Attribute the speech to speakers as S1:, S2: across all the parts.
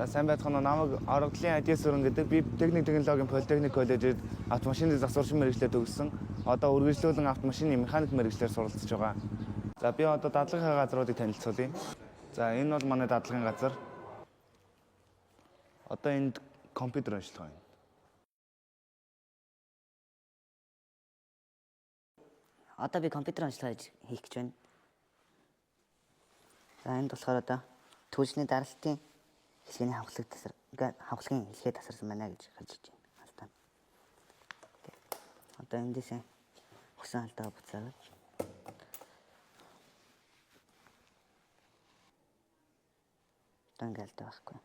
S1: За, сайн байцгаана уу. Намайг Орогдлын Адиасүрэн гэдэг. Би техник технологийн политехник коллежид автомашины засварчин мэргэжлээр төгссөн. Одоо үргэлжлүүлэн автомашины механик мэргэжлээр суралцж байгаа. За, би одоо дадлагын газруудыг танилцуулъя. За, энэ бол манай дадлагын газар. Одоо энд компьютер онцлогоо байна.
S2: Одоо би компьютер онцлогоо хийх гэж байна. За, энд болохоор одоо төлжний даралтын хэлхээний хавхлаг тасар хавхлагын хэлхээ тасарсан байна гэж харж байна. Алдаа. Одоо эндээсээ өгсөн алдаа буцаагаад одоо ингээ алдаа байхгүй.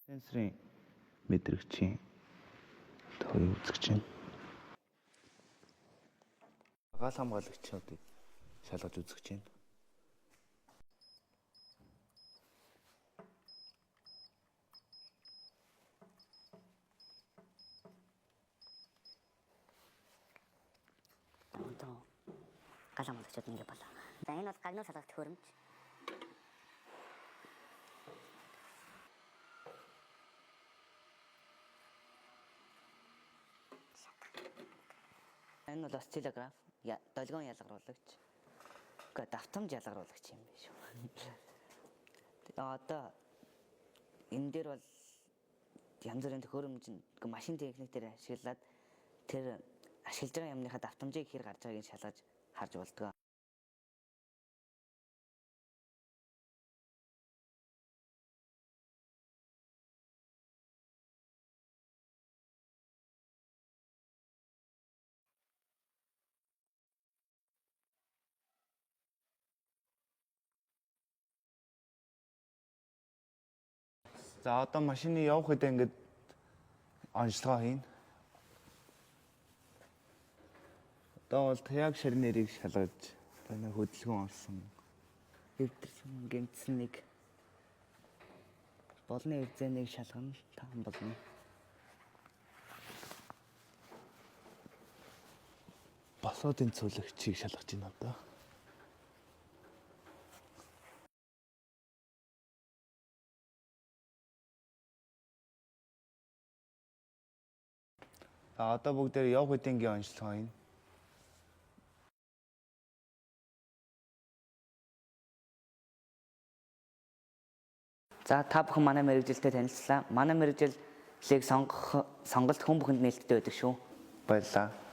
S1: Сенсорын мэдрэгчийн тоо үзэж байна. Гал хамгаалагчдыг шалгаж үзэж байна.
S2: Одоо гал хамгаалагчид ингээ болоо. За, энэ бол гагнуу шалгах төхөөрөмж. Энэ бол осциллограф, долгион ялгаруулагч. Үгүй, давтамж ялгаруулагч юм биш үү. Одоо энэ дээр бол янз бүрийн төхөөрөмж нь машин техник дээр ашиглаад тэр ашиглаж байгаа юмныхаа давтамжийг хэр гарч байгааг нь шалгаж харж болдгоо.
S1: За, одоо машины явах үед ингээд онцлогоо хийнэ. Одоо бол таяг шарнерийг шалгаж таны хөдөлгөөн орсон.
S2: Эвдэрсэн гэмтсэн нэг болны эвзэнийг шалгана, таан болно.
S1: Босоодын цөлөгчийг шалгаж байна одоо. За, одоо бүгдээр явах үдэнгийн онцлогоо хийнэ.
S2: За, та бүхэн манай мэргэжилтэд танилцлаа. Манай мэргэжлийг сонгох сонголт хүн бүхэнд нээлттэй байдаг шүү.
S1: Баярлалаа.